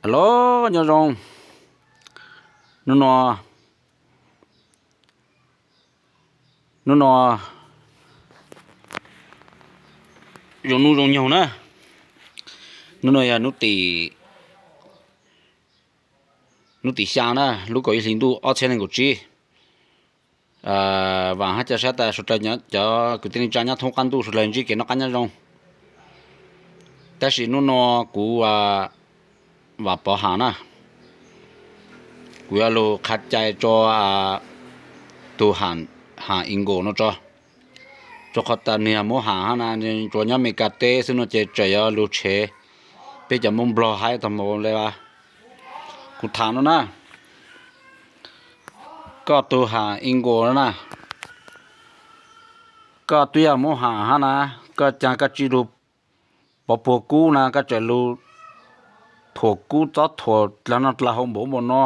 Los nyob zoo, hnub no, hnub no zoo hnub zoo nyoog na. Hnub no yog hnub tim, hnub tim xya na, lub kaum ib hlis ntuj ob txhiab nees nkaum tsib. Vam hab ca sab tas suav dlawg cov kwv tij neej tsa nyob thoob qab ntuj suav dlawg ntsib kev noj qab nyob zoo. Tab sis hnub no kuv Vam Pov Ham na, kuv yuav lug qha cai rua tug Ham Ingos no tso. Rua qhov tas nwg yog Moob Ham hab na, tsuas nyob Amelikas teb xwb no ces tseem yuav lug tshev peb cov Moob Nplog hab tog mus le. Kuv tham no na, koj tug Ham Ingos no na, koj twb yog Moob Ham hab na, koj caag koj tsi lug pov puag kub na, koj tseem lug thuam kub txob thuam dlaag noj dlaag haus npaum npaum no,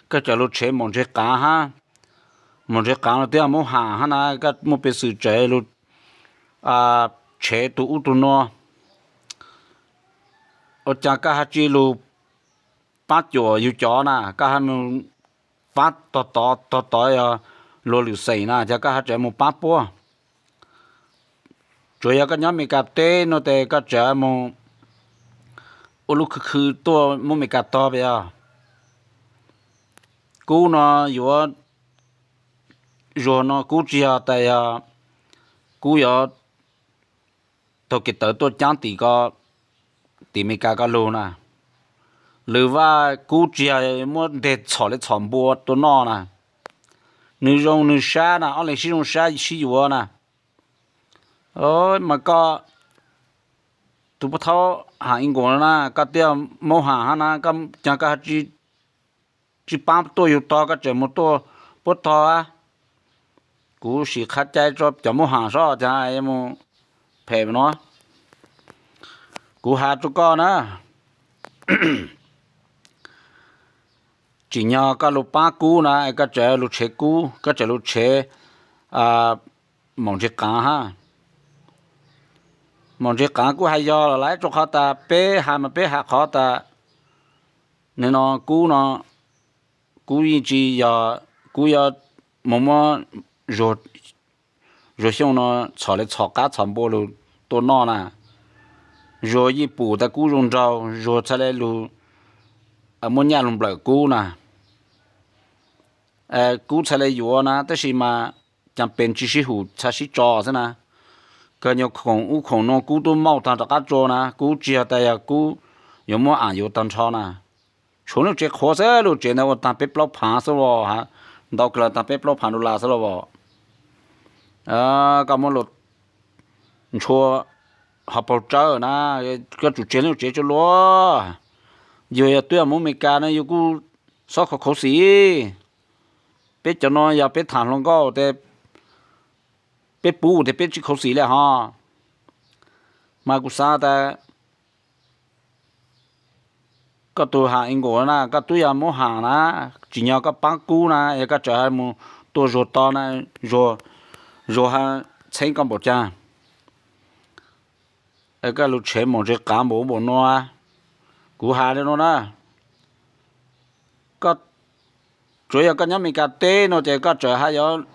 koj tseem lug tshev maum ntseg qaav hab. Maum ntseg qaav no twb yog Moob Ham hab na, koj muaj peev xwm tseem lug tshev tug ub tug no. Ua caag koj hab tsi lug paab cuam yug cov na, koj hab mus paab tog tod, tog tod yog luag lwm xeem na, ces koj hab tseem mus paab puab. Tsuas yog koj nyob Amelikas teb no tes koj tseem mus ua lub khw khw tuaj Moob Amelikas tog peb yog. Kub no yuav, zuag no kub tsi yog tas yog kub yuav taug kev tawv tuaj caab tim ko, tim Amelikas ko lug na. Lwm vaj kub tsi yog muab nteg txhom le txhom npua tuaj noj na. Nwg zoo nwg sab na, ob leeg sib zoo sab sib yuav na. Mas koj tug puab thaub Ham Ingos no na, koj twb yog Moob Ham hab na, koj caag koj hab tsi paab tuaj yug tog, koj tseem mus tuaj puab tog a. Kuv sim qha cai rua cov Moob Ham seb caag mus phem no. Kuv has rua koj na, tsim nyog koj lug paab kub na, koj tseem lug tshev kub, koj tseem lug tshev maum ntseg qaav hab. Maum ntseg qaav kuj has yog lawm, rua qhov tas peb has mas peb has qhov tas nwg no kub no, kub yeej tsi yog, kub yuav mus muab Zuag Xyooj no txhom le txhom qab txhom npua lug tuaj noj na. Zuag yeej pum tas kub zoo nraug, Zuag txhaj le lug muab nyaj lug nplawm kub na. Kub txhaj le yuav na, tab sis mas caag pes tsi sib hum txhaj sib tso xwb na. Kawg nyuas khoom ub khoom nuav kub tub mauj tag rov qab tsua na, kub tsi yog tas yog kub yuav muab am yuav tag nrho na. Tshuav lub tsev qhuav xwb, lub tsev ntawd ua taag peb plaub phaav xwb los, ntau kawg los taag peb plaub phaav dollar xwb los as. Koj muab lug ntshua hov paug tsawb na, koj tsum tseg lub tsev tsua luaj. Yug yog twb yog mus Amelikas na yug kuj xob khuv khuv xim. Peb cov nuav yog peb thaam hluas nkauj tes peb pub tes peb tsi khuv xim le hov. Mas kuv xaav tas koj tug Ham Ingos na, koj twb yog Moob Ham na, tsim nyog koj paab kub na, yog koj tseem has mus tuaj Zuag tog na, Zuag has txheeb koj npaum caag, koj lug tshev maum ntseg qaav npaum npaum nuav. Kuv has le nuav na, tsuav yog koj nyob Amelikas teb no ces koj tseem has yuav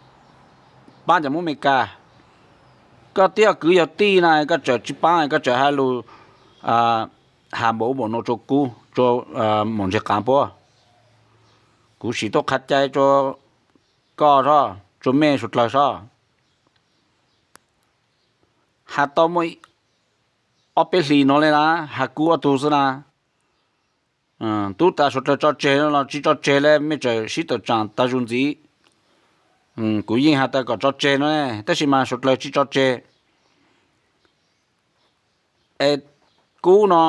paab cov Moob Amelikas. Koj twb yog kwv yog tij na, koj tseem tsi paab, koj tseem has lug has npaum npaum nuav rua kub, rua maum ntseg qaav puab. Kuv sim tuaj qha cai rua koj soj, rua mej suav dlawg soj. Has tau muaj ob peb hlis nuav le na, has kub ob tug xwb na. Tub tas suav dlawg tso tseg no los tsi tso tseg le, mej tseem sib tawm tsaam tag zug ntxiv. Kuv yeej has tas kom tso tseg no, tab sis mas suav dlawg tsi tso tseg. Es kub no,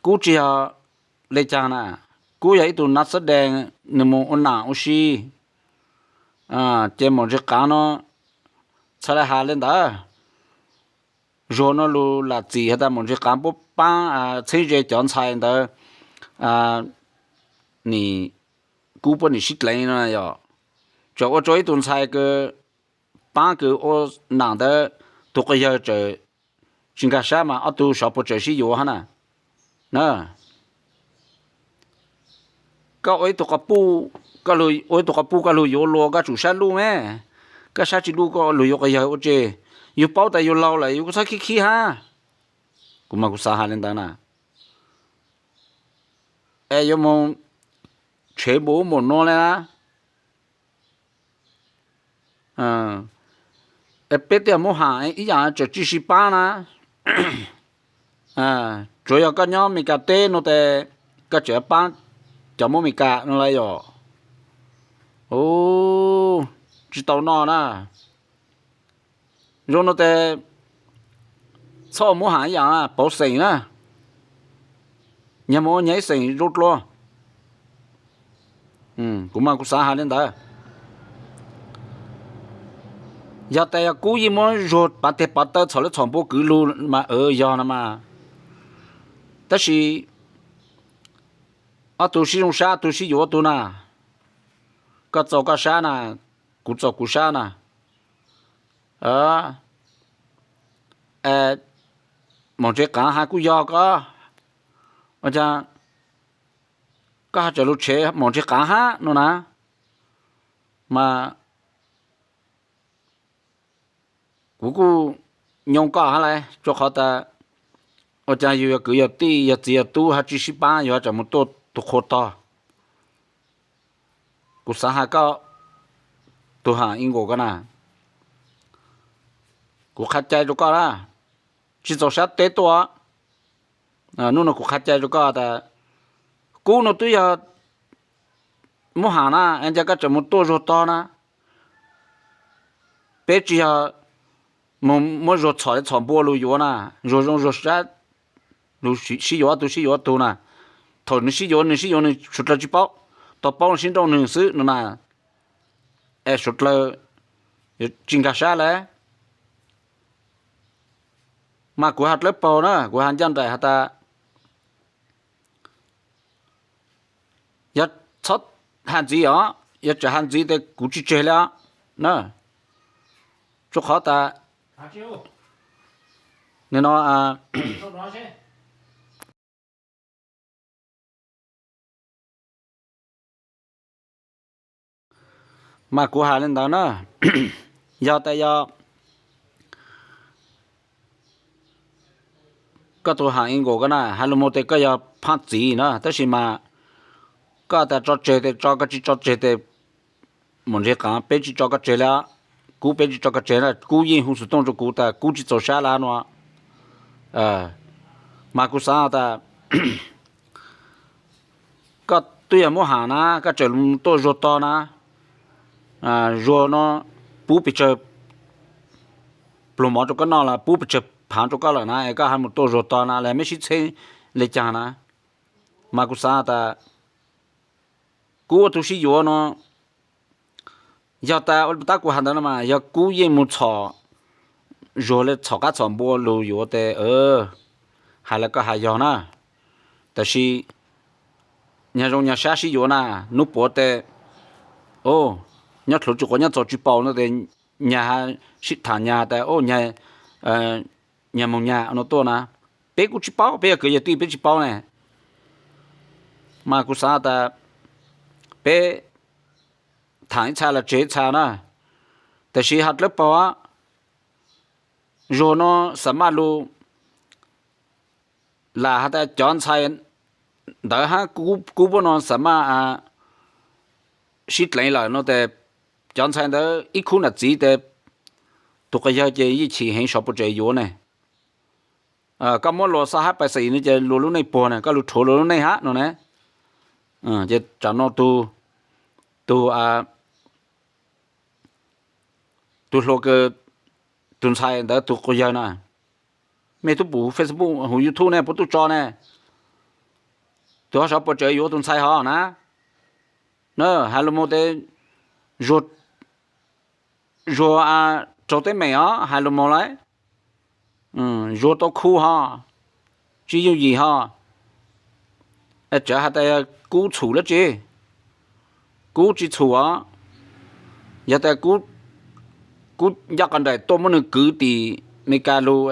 kub tsi yog le caag na, kub yog ib tug nav xab dees, nwg mus ua nam ua si. Ces maum ntseg qaav no txhad le has le ntawd. Zuag no lug lam txim has tas maum ntseg qaav puab paab txheeb ze cov ntxhais ntawd, nim kub puab nim sib dleev no yog. Tseem ua rua ib tug ntxhais kws paab kws ua nam ntawd tug quas yawg tseem tsi nkaag sab mas ob tug sov puas tseem sib yuav hab na. Na, koj ua ib tug quas puj, koj ua ib tug quas puj koj lug yuav luas koj tsum sab luj me. Koj sab tsis luj koj lug yuav quas yawg ua tsi? Yug paub tas yug laug lawm yug kuj txhob khib khib hab. Kuv mas kuv xav has li ntawd na. Es yuav moog tshev npaum ub npaum nuav le na. Es peb tej Moob Has ib yaam tseem tsis sib paab na. Tsuav yog koj nyob Meskas teb nuav tes koj tseem paab cov Moob Meskas nuav lawm yom. Tsis tau noj na. Zoo nuav tes txhob ua Moob Has ib yaam na, pauv xeem na. Nyag moog ua nyag ib xeem zoo dlua. Kuv mas kuv xav has li ntawd. Yog tas yog kub yeej muab zuag pav teg pav taw txhom lawv txhom npua kwv lug mas yog no mas. Tab sis ob tug sib zoo sab, ob tug sib yuav ob tug na. Koj txaus koj sab na, kuv txaus kuv sab na. Maum Ntse Qaav has kuj yog koj, ua caag koj has tseem lug tshev Maum Ntse Qaav hab no na. Mas kuv kuj nyoo koj hab lauj, rua qhov tas ua caag yug yog kwv yog tij yog txiv yog tub hab tsis sib paab yug has tseem moog tuaj tug qhua tog. Kuv xaav has koj tug has ib nkaus koj na, kuv qha cai rua koj na, tsis txaus sab teb tuaj. Nub nua kuv qha cai rua koj tas kub nua twb yog Moob Has na, es cas koj tseem moog tuaj zuag tog na. Peb tsis yog moog muab zuag txhom txhom npua lug yuav na, zuag zoo zuag sab, lug sib yuav ob tug sib yuav ob tug na. Thaum nwg sib yuav nwg sib yuav nwg suav dlawg tsis paub, tau paub sib nrauj nwg xwb no na. Es suav dlawg tsis nkag sab lawm. Mas kuv has dlawb paug na, kuv has ncaj nraim has tas yog txhob has ntxiv os, yog tseem has ntxiv tes kuv tsis tseg li os na. Rua qhov tas no mas kuv has li ntawd na. Yog tas yog koj tug has ib nkaus koj na, has lug moog tes koj yog phaj txiv na, tab sis mas koj tas tso tseg tes tso, koj tsis tso tseg tes Maum Ntse Qaav peb tsis tso koj tseg li, kub peb tsis tso koj tseg na, kub yeej hu xov tooj rua kuv tas kub tsis txaus sab lawm nua. Mas kuv xaav tas koj twb yog Moob Has na, koj tseem tuaj zuag tog na, zuag no pub pes tsawg pluag mov rua koj noj los pub pes tsawg phaav rua koj lawm na, es koj has moog tuaj zuag tog na, lawv meb sib txheeb le caag na. Mas kuv xaav tas kub ua tug sib yuav no, yog tas tab kuv has ntawd no mas yog kub yeej moog txhom, zuag le txhom qab txhom npua lug yuav tes, has le koj has yog na. Tab sis nyag zoo nyag sab sib yuav na, nub puav tes, o, nyob dlhuv tsis quav nyob txaus tsis paub no tes nyag sib tham nyag tas, o, nyag moog nyag no tuaj na, peb kuj tsis paub, peb yog kwv yog tij peb tsis paub ne. Mas kuv xaav tas peb tham ib txha los tseg ib txha na, tab sis has dlawb paug, zuag no xa maj lug lam has tas cov ntxhais ntawd hab kub puab no xa maj sib dleev lawm no tes cov ntxhais ntawd ib khub nam txiv tes tug quas yawg ces yeej chim heev sov puas tseem yuav ne. Koj muab luas xov hab pais xim no ces luas lub neej puag na, koj lug rhuav luas lub neej hab no na. Ces tsam no tug, tug, tug hluas kws, tug ntxhais ntawd tug quas yawg na, mej tub pum Facebook hu YouTube ne puab tub tso ne, tug ho sov puas tseem yuav tug ntxhais ho na. Na has lug moog tes zuag, zuag raug teeb meem os, has lug moog lawm, zuag tau khu ho, tsis yooj yim ho. Tseem has tas kub txhum dlaab tsi, kub tsis txhum os. Yog tas kub ncaj qhov nraim tuaj muab nwg kwv tim Meskas lug,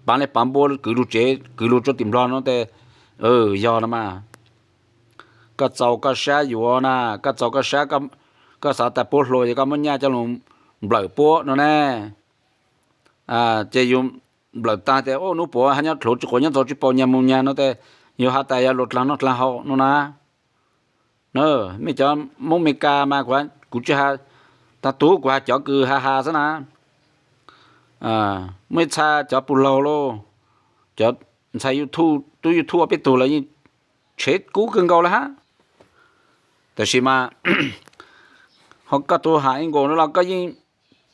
pav le pav npua kwv lug tsev kwv lug rua tim Nplog no tes, yog no mas. koj txaus koj sab yuav na, koj txaus koj sab, koj xav tas puab hluas ces koj muab nyaj coj los nplawm puab no ne. Ces yus nplawm tag tias, ub, hnub puav hab nyob dlhuav tsis quav nyob ntxov tsis paub nyaj mus nyaj no tes yus has tas yog luag dlaag noj dlaag haus no na. Mej cov Moob Meskas mas kuv tsis has tag tug, kuv has cov kws has has xwb na. Muaj ib txha cov pug laug lauj, cov ntxhais YouTube, tub YouTube ob peb tug lawv yeej tshev kub kawg nkaus lawm hab. Tab sis mas ho koj tug has ib nkaus no los koj yeej,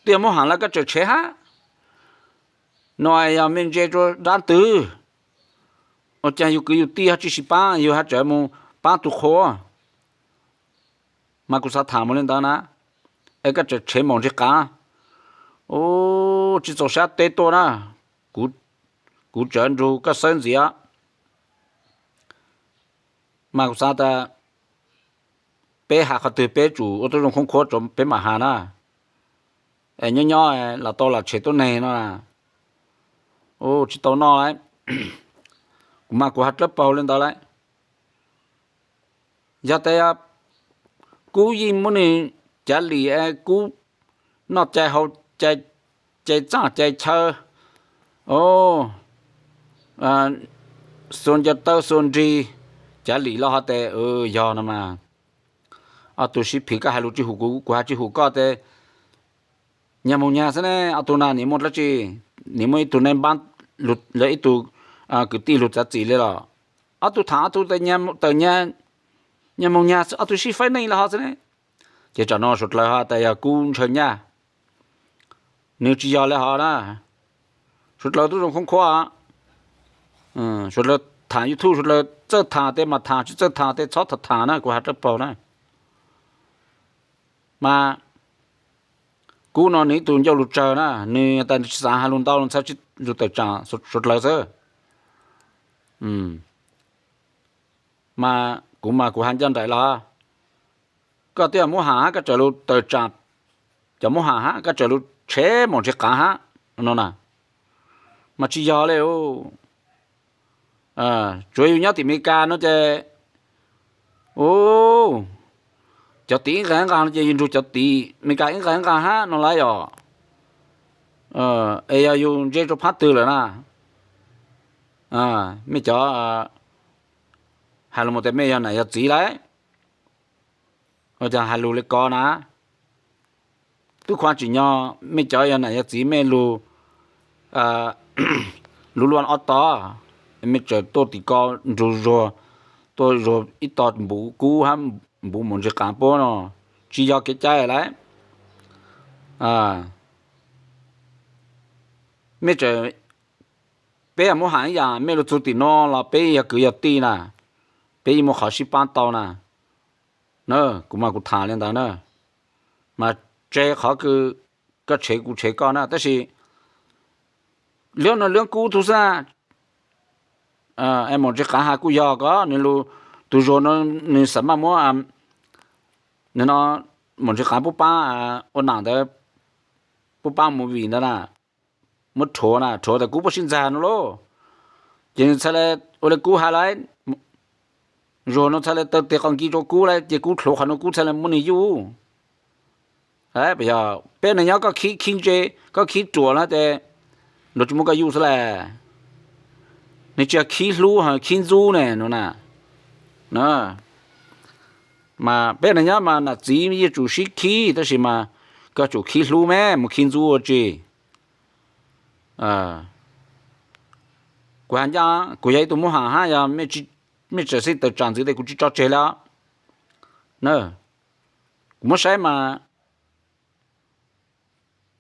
twb yog muab has los koj tseem tshev hab. No yog me ntse rua dab ntwg, ua caag yug kwv yug tij ho tsis sib paab, yug has tseem mus paab tug qhua. Mas kuv xav tham mus li ntawd na, es koj tseem tshev maum ntsis qav. Ub, tsis txaus sab teb tuaj na, kuv tsawv nrug koj xawb ntxiv. Mas kuv xav tas peb has qhov twg peb tsum ua tub zoo khoob khuab rua peb mam has na. Es nyob nyob los tau lam tshev tuab neeg no na. Ub, tsis tau noj lawm. Kuv mas kuv has dlawb paug li ntawd lawm. Yog tas kub yeej muab nwg cav lim, kub noj cai haus cai, cai txaaj cai chaw, xua ncaws tawb xua nrig, cav lim los ho tes yog no mas. Ob tug sib phim, koj has lug tsis hum kuv, kuv has tsis hum koj tes nyag mus nyag xwb ne. Ob tug na nim muaj dlaab tsi? Nim muaj ib tug naj npaab, lawv ib tug kwv tij lug txav txim li los? Ob tug tham ob tug tawm nyag mus nyag, ob tug sib faib neej los ho xwb ne. Ces tsam no suav dlawg ho tas yog kub ntshaw nyaj, nws tsis yog li hov na. Suav dlawg tub zoo khoob khuab, suav dlawg tham YouTube, suav dlawg txawj tham tes mas tham, tsis txawj tham tes txhob tham tham na, kuv has dlawb paug na. Mas kub no nws ib tug ncauj lug tsawg na, nws tas nws tsis xav has lug ntau, nws txhaj tsis lug tawm tsaam suav dlawg xwb. Mas kuv mas kuv has ncaj nraim los, koj twb yog Moob Ham hab koj tseem lug tawm tsaam cov Moob Ham hab koj tseem lug tshev maum ntsis qav hab no na. Mas tsis yog li. Tsuav yus nyob tim Amelikas no ces, u, cov tim ib nqag ib nqag no ces yus nrug cov tim Amelikas ib nqag ib nqag hab no lawm yom. Es yog yus ntse rua phab twg lawm na, mej cov has lug mus tes mej yog nam yog txiv lawm, ua caag has lug li ko na. Tub khuam tsim nyog mej cov yog nam yog txiv mej lug, lug luaj ob tog, mej tseem tuaj tim ko nrug zuag, tuaj zuag ib tog npuv kub hab npuv maum ntsis qav puab no, tsis yog kev cai lawm. Mej tseem, peb yog Moob Ham ib yaam, mej lug txug tim no los peb yog kwv yog tij na, peb yeej muaj qhov sib paab tau na. Na, kuv mas kuv tham li ntawd na, mas tseg qhov kws koj tshev kuv tshev koj na, tab sis liab no liab kub tug xwb. Es maum ntsis qav has kuj yog ko, nws lug, tug zuag no nws xav maj muab, nws no, maum ntsis qav puab paab ua nam ntawd, puab paab movie ntawd na, muab rhuav na, rhuav tas kub puab sib ntxag no lauj. Ces nws txhaj le ua le kub has lawm, zuag no txhaj le taw tes qos nkis rua kub lawm, ces kub dlhuav qhov no kub txhaj le muab nws yuj. Yog peb nam nyob koj khib khib ntse, koj khib ruam na tes luag tsis muab koj yuj xwb las. Nws tsis yog khib hlub, khib ntxub ne no na. Mas peb nam nyob mas nam txiv yeej tsum sib khib, tab sis mas koj tsum khib hlub me, mus khib ntxub ua tsi. Kuv has ncaj, kuv yog ib tug Moob Ham hab, yog mej tseem xij tawm tsaam ntxiv tes kuv tsis tso tseg li os. Na, kuv muab saib mas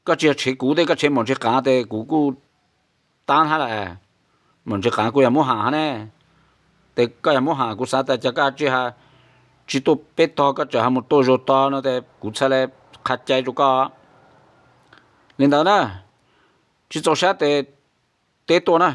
koj tsis yog tshev kuv tes koj tshev maum ntsis qav tes kuv kuj tab hab las. Maum ntsis qav kuj yog Moob Ham hab ne. Tes koj yog Moob Ham kuv xav tas cas koj tsis has tsis tuaj peb tog, koj tseem has mus tuaj zuag tog no tes kuv txhaj le qha cai rua koj. Li ntawd na, tsis txaus sab tes teb tuaj na.